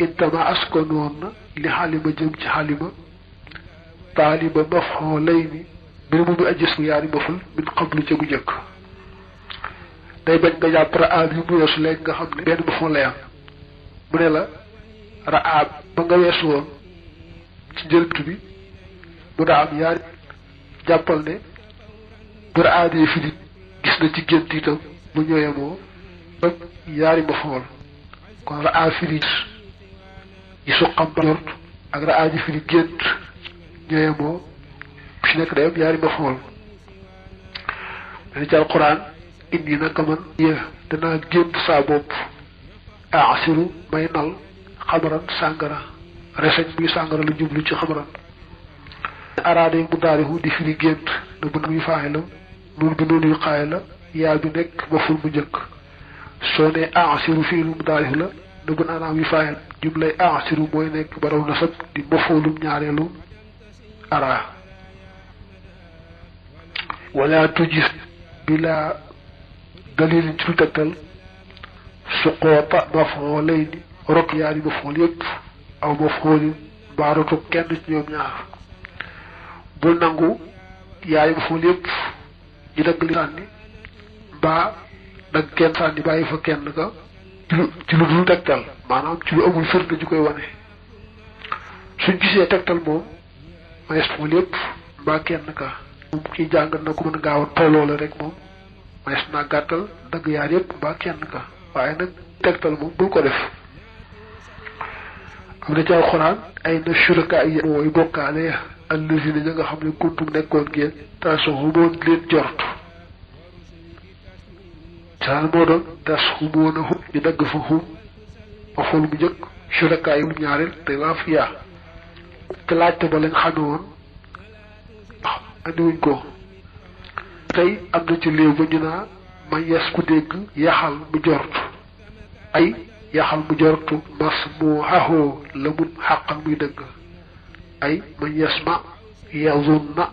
intama askon woon na li xalima jëm ci xalima taaliba maf'ulayni mbir mu muy ajis bu yaari maful min qablu ca bu njëkk day bañ nga jàpp raab yi mu weesu léegi nga xam ne benn maful lay am mu ne la raab ba nga weesu woon ci njëlbitu bi mu daa am yaari jàppal ne bu raab yi fi gis na ci gént itam bu ñëwee moo ak yaari maful kon raab fi gisu xam ba jort ak raab ji fi gént ñëwee moo bu ci nekk day am yaari maful dana ci alquran indi naka man yé danaa gént saa bopp asiru may nal xamaran sàngara reseñ muy sàngara lu jublu ci xamaran araade mu daarihu di firi gént na bu muy faaxilam nun bi noonu yu xaay la yaa bi nekk maful bu njëkk soo ne asiru firi mu daarihu la na bu anaam yu faaxil jumlay asiru mooy nekk baraw nasab di mafoolum ñaareelu ara wala tujis bila dalilin ci lu tegtal suqoota maf'ulayni rok yaari maf'ul yëpp aw maf'ulin mbaa rotu kenn ci ñoom ñaar bul nangu yaari maf'ul yëpp ñu dagg li sànni mbaa dagg kenn sànni bàyyi fa kenn ka ci lu dul tegtal maanaam ci lu amul firnde ju koy wane suñ gisee tegtal moom maes maf'ul yëpp mbaa kenn ka moom kiy jàng na ko mën a gaaw a tolloo rek moom maes naa gàttal dagg yaar yëpp mbaa kenn ka waaye nag tegtal moom bul ko def am na ci alxuraan ay na shuraka yi mooy bokkaale allazina ña nga xam ne kuntum nekkoon ngeen tasxumoon leen jort saan moo doon tasxumoon a hum ñu dagg fa hum ma xool bu njëkk shuraka yi ñaareel te laa fi yaa te laajte ba lañ xame woon andiwuñ ko tey am na ci léew ba ñu naa man yes ku dégg yaxal mu jort ay yaxal mu jortu mas mu xaxoo la mun xàqal muy dëgg ay man yes ma yazun na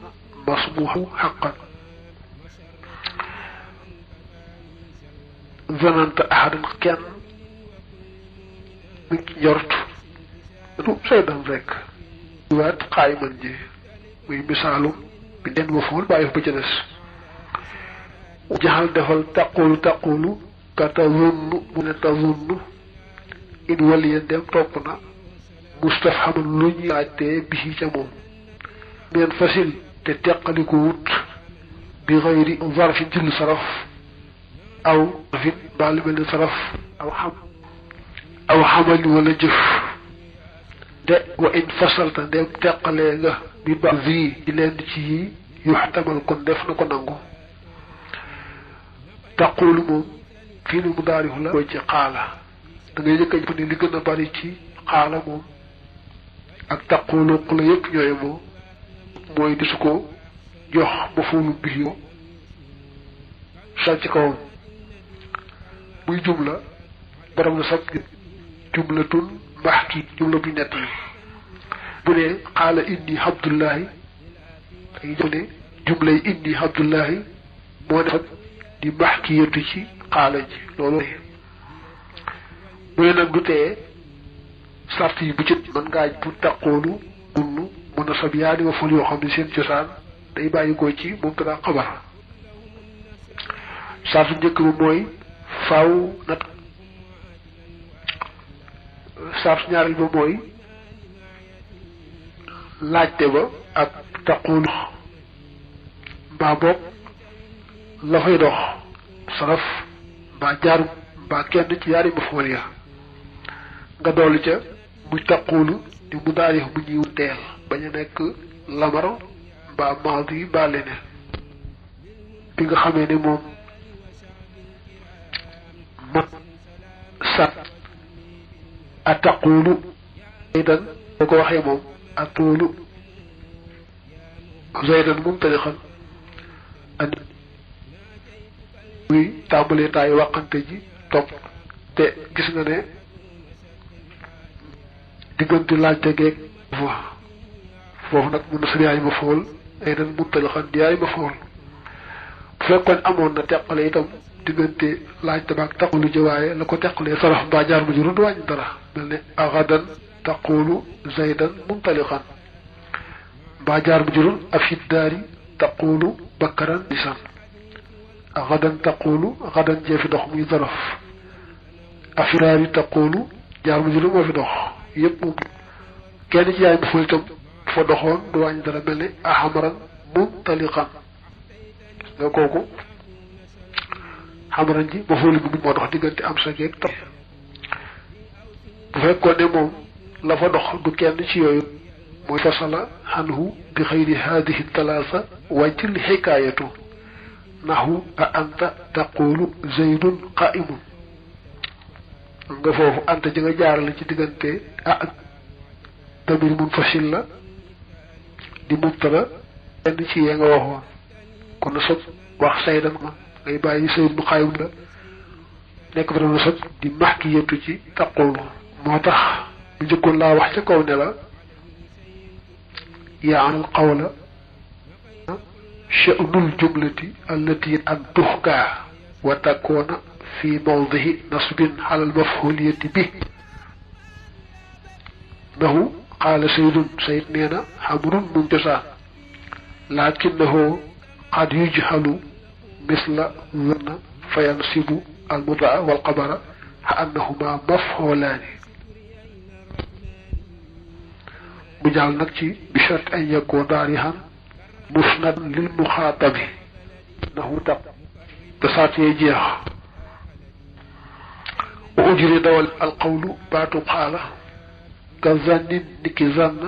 mas mu xàqal zananta ahadan kenn mi ngi njort du saydan rek waat xaay man ji muy misaalum bi den ba fool bàyyi ba ca des jaxal defal taqulu ka tazunnu mu ne tazunnu in waliya dem topp na mustafhaman lu ñuy laajtee bi ca moom meen fasil te teqaliko wut bi xayri zarfin ci lu saraf aw zarfin mbaa lu mel ni saraf aw xamali wala jëf de wa in fasalta ndem teqalee nga bi ba zi ci leen ci yi yuxtamal kon def na ko nangu taqulu moom fii ni mu daarihu la koy ci xaala da ngay jëkk a jëpp ni li gën a bari ci xaala moom ak taqulu la yëpp ñooy moom mooy disu ko jox ba foolu bii ko sal ci kawam muy jumla borom la sab jumlatun maxki jumla bu nett yi bu ne xaala inni abdullahi dañuy jëf ne jumlay inni abdullahi moo ne di maxki yëttu ci xaala ji loolu bu ne nag du tee sart yi bu ci mën ngaa bu taqoolu gunnu mën a sab yaani wa fol yoo xam ne seen cosaan day bàyyi ko ci moom te daa xabar sartu njëkk bi mooy faaw nat sartu ñaareel ba mooy laajte ba ak taqoolu mbaa boog la fay dox saraf mbaa jaaru mbaa kenn ci yaari mafool ya nga dolli ca muy taqoolu di mu daarif bu ñuy teel bañ a nekk lamar mbaa maadi yi mbaa leneen bi nga xamee ne moom mat sat a taqoolu zaydan boo ko waxee moom a toolu zaydan moom tarixan and muy tàmbalee taay wàqante ji topp te gis nga ne diggante laajte geeg foofu nag mun na sab yaay ma fool ay dan mun talixan di yaay ma fool bu fekkoon amoon na teqale itam diggante laaj tabaak taqulu jawaaye la ko teqalee saraf mbaa jaar mu jurul du wàññi dara mel ne agadan taqulu zaydan muntaliqan mbaa jaar mu jurul afid daari taqulu bakkaran lisan agadan taqulu agadan jee fi dox muy zaraf afiraari taqulu jaar mu jurul moo fi dox yëpp moom kenn ci yaay mu ful itam fa doxoon du wàññi dara mel ne ahamaran muntaliqan nga kooku xamaran ji ba fóolu bi moo dox diggante am sa geeg tam bu fekkoon ne moom la fa dox du kenn ci yooyu mooy fasala xanhu bi xayri haadihi talaasa wàccil xikaayatu naxu a anta taqulu zaydun qaimun nga foofu anta ji nga jaarale ci diggante ak damir munfasil la di mubtada kenn ci yee nga waxoon kon na sob wax saydan ma ngay bàyyi sayid bu xaayum la nekk fa doon sob di max ki yettu ci taqulu moo tax bu njëkkoon laa wax ca kaw ne la yaanal qawla sha'nul jumlati allati an tuxkaa wa takoona fi mawdihi nasbin alal mafhuliyati bi nahu qaala sayidun sayid nee na xamrun mun cosaan lakinnahu qad yujhalu misla wanna fayansibu almudaa walqabara xa annahuma mafxoolaani mu jàll nag ci bi shart an yakoo daarihan musnad lil muxaatabi naxu tab te saat yee jeex wa ujri dawal alqawlu baatu xaala ka zannin niki zann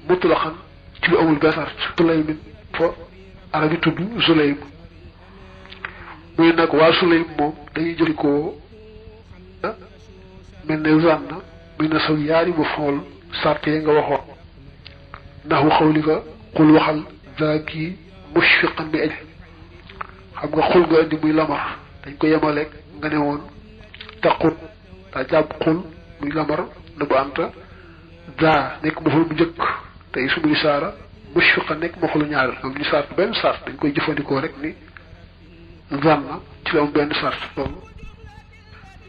mutlaxan ci lu amul benn sart sulaymin fa arabi tudd sulaym muy nag waa sulaym moom dañuy jëlikoo mel ne zann muy na saw yaari ma fool sart yi nga waxoon naxu xawlika xul waxal zaaki mushfiqan bi aj xam nga xul nga indi muy lamar dañ ko yemaleeg nga ne woon taqut daa jàpp xul muy lamar na bu anta daa nekk ma ful bu njëkk tey su muy saara mushfiqan nekk ma xulu ñaareel moom ñu sart benn sart dañ koy jëfandikoo rek ni zanna ci la am benn sart loolu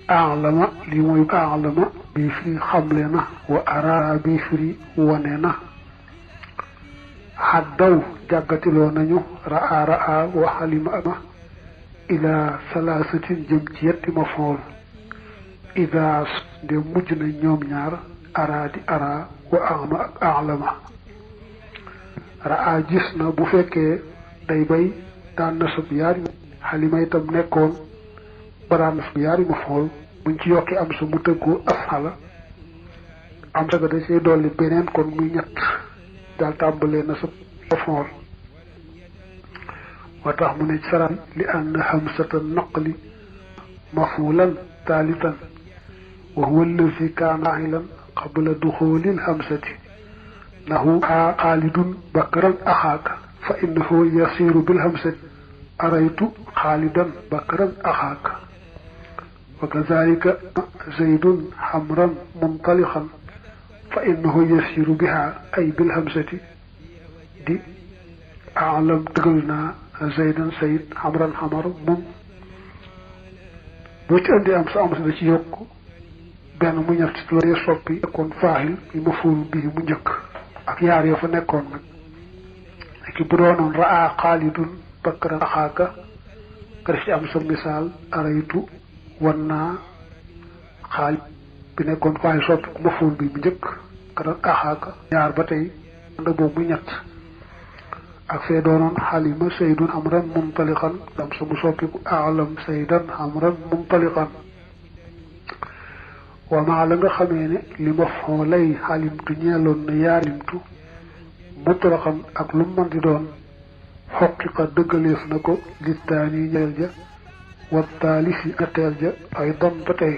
alama lii mooy alama bii firi xamle na wa ara bii firi wane na xaddaw jàggatiloo nañu raa wa xalima ama ila salaasatin jëm ci yetti ma fool ida de mujj na ñoom ñaar ara di ara wa ama ak alama raa gis na bu fekkee day bay daan na sab yaari xalima itam nekkoon ba daan na sab yaari ma fool buñ ci yokki am sa mu tëggoo afala am sa ga da cay dolli beneen kon muy ñett daal tàmbalee na sa fool wa tax mu ne saran li ann hamsata naqli mafulan taalitan wa huwa allazi kaana ahilan qabla duxulil hamsati nahu xaalidun bakran axaaka fa innahu yasiru bil hamsati araytu xaalidan bakran axaaka wa kazalika zaydun xamran muntaliqan fa innahu yasiru biha ay bil hamsati di alam dëggal naa zaydan sayid xamran xamar moom boo ci andi am sa am sa da ci yokk benn mu ñett ci la soppi nekkoon faaxil bi mafuul bii mu njëkk ak yaar yoo fa nekkoon nag ki bu doonoon raa xaalidun bakran axaaka nga def ci am sa misaal araytu wan naa xaalid bi nekkoon faaxil soppi ku mafuul bii mu njëkk ka doon axaaka yaar ba tey ànd boobu muy ñett ak fee doonoon xalima saydun amran muntaliqan am sa mu soppiku alam saydan amran muntaliqan wa maa la nga xamee ne li ma foo lay xalimtu ñeeloon na yaalimtu mutlaqan ak lu mën di doon xoqiqa dëggaleef na ko littaani ñeel ja wa taalisi ñetteel ja ay don ba tey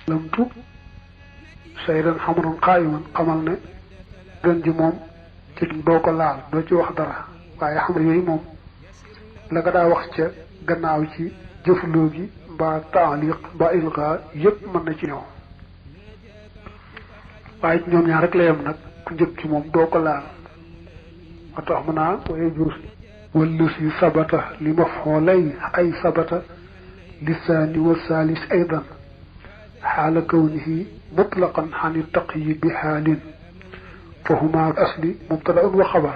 lamtu saydan xamran qaayiman xamal ne gën ji moom ci doo ko laal doo ci wax dara waaye xam ne yooyu moom la nga daa wax ca gannaaw ci jëfloo gi mbaa taaliq mbaa ilga yëpp mën na ci ñëw waaye ci ñoom ñaar rek la yem nag ku njëkk ci moom doo ko laal moo tax mën naa waaye juus والذي ثبت لمفعولي أي ثبت للثاني والثالث أيضا حال كونه مطلقا عن التقي بحال فهما الأصل مبتدأ وخبر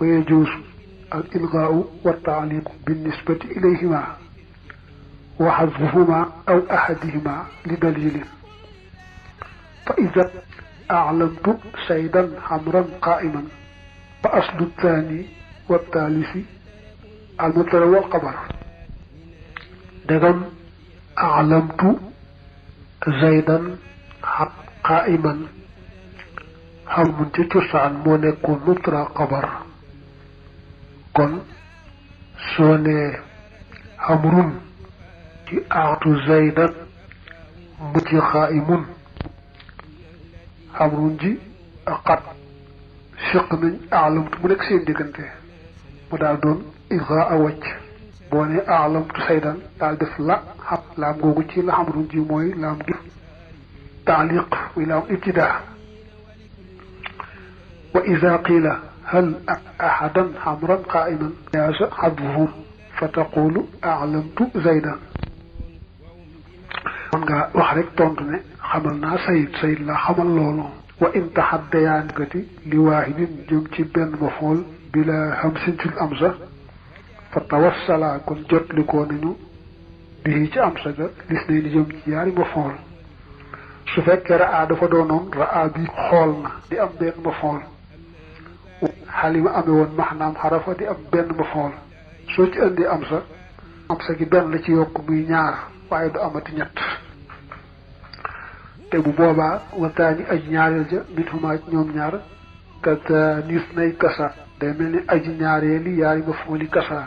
ويجوز الإلغاء والتعليق بالنسبة إليهما وحذفهما أو أحدهما لدليل. فإذا أعلمت سيدا حمرا قائما فأصل الثاني والثالث المبتدأ والخبر. دغم أعلمت زيدا قائما xam mun ci cosaan moo nekkoon mubtada xabar kon soo nee xamrun ci aatu zaydan mu ci xaa'imun xamrun ji aqat fiq nañ aalamtu mu nekk seen diggante mu daal doon ilga a wàcc boo ne aalamtu saydan daal def la xam laam googu ci la xamrun ji mooy laam gi taaliq muy laam ibtidaa. وإذا قيل هل أحدا حمرا قائما جاز حذفه فتقول أعلمت زيدا. من nga wax rek tontu ne xamal naa sayid la xamal loolu. وإن تحديان كتي لواحد jëm ci benn mafool bila hamsin ci amsa فتوصلا kon jotlikoo nañu bii ci amsa ga lis nay ni jëm ci yaari mafool su fekkee raa dafa doonoon raa bi xool na di am benn mafool xalima amee woon maxnaam xarafa di am benn mafool soo ci indi am sa gi benn la ci yokk muy ñaar waaye du amati ñett te bu boobaa wataani aj ñaareel ja mit huma ñoom ñaar kata nis nay kasa day mel ni aji ñaareeli yaari mafooli kasa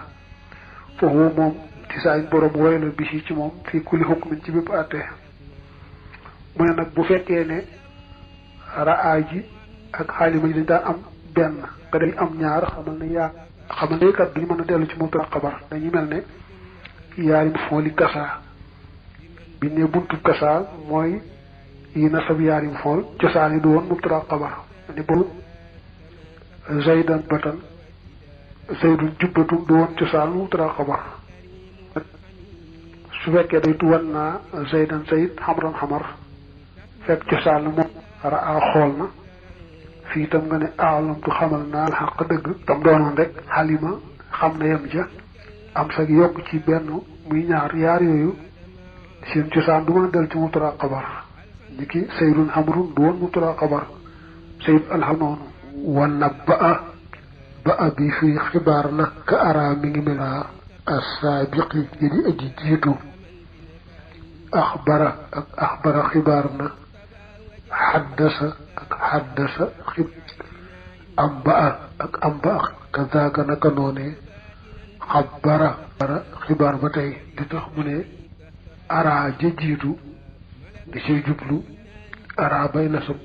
foofu moom ci saañ borom woy la bisi ci moom fii kulli hukmin ci bépp àtte mu ne nag bu fekkee ne raa ji ak xaalima ji dañ daan am benn nga day am ñaar xamal ne kat duñu mën a dellu ci mubtada xabar dañuy mel ne yaari mafooli kasa bi ne buntu kasa mooy yi nasab yaari mafool cosaani du woon mubtada xabar ne boobu zaydan batan zaydun jubbatum du woon cosaan mubtada xabar su fekkee day tuwan naa zaydan zayd xamran xamar fekk cosaan la moom raa xool na fii itam nga ne aalamtu xamal naa xaq dëgg tam doonoon rek xalima xam na yem ja am sag yokk ci benn muy ñaar yaar yooyu seen cosaan du mën a del ci mubtada xabar ni ki saydun xamrun du woon mubtada xabar sayd alxam noonu wan na ba a bi fii xibaar na ka ara mi ngi mel asaabiqi yi di aji jiitu axbara ak axbara xibaar na xaddasa ak xaddasa ambaa ak ambaa kazaaka naka noonee xabara xibaar ba tey di tax mu ne ara ja jiitu di say jublu ara bay nasab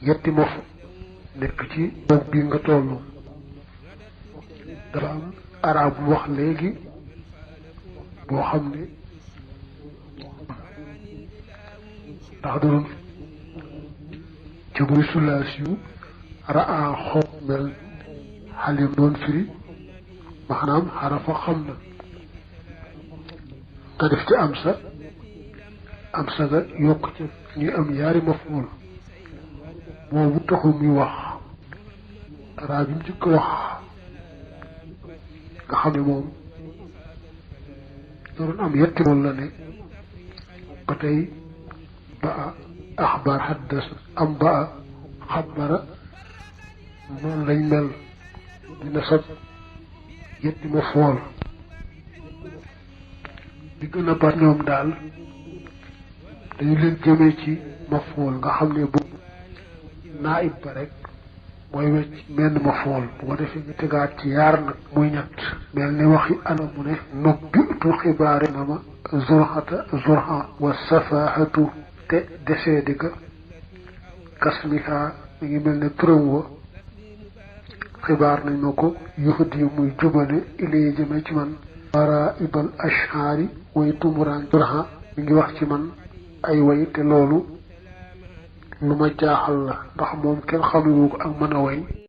yetti mof nekk ci boog bi nga tollu dafa am ara bu wax léegi boo xam ne ndax doon ci muy sulaas yu raa xool mel xalim doon firi maanaam xarafa xam na nga def ci am sa ga yokk ci ñuy am yaari maf'ul boobu taxul muy wax raa bi mu jëkk wax nga xam ne moom doon am yetti mool la ne ba tey ba axbaar xaddas am ba xabara noonu lañ mel dina sab yetti ma fool di gën a bar ñoom daal dañu leen jëmee ci ma fool nga xam ne bu naib ba rek mooy wecc menn ma fool bu ko defee ñu tegaat ci yaar nag muy ñett mel ni waxi ana mu ne nubbitu xibaare na ma zurha wa safaahatu te desee di ka kasmiha mi ngi mel ne turam wa xibaar nañ ma ko yuhdi muy jubale ilay jëme ci man wara ibal ashhaari way tumuraan zurha mi ngi wax ci man ay way te loolu lu ma jaaxal la ndax moom kenn xamewu ko ak mën a way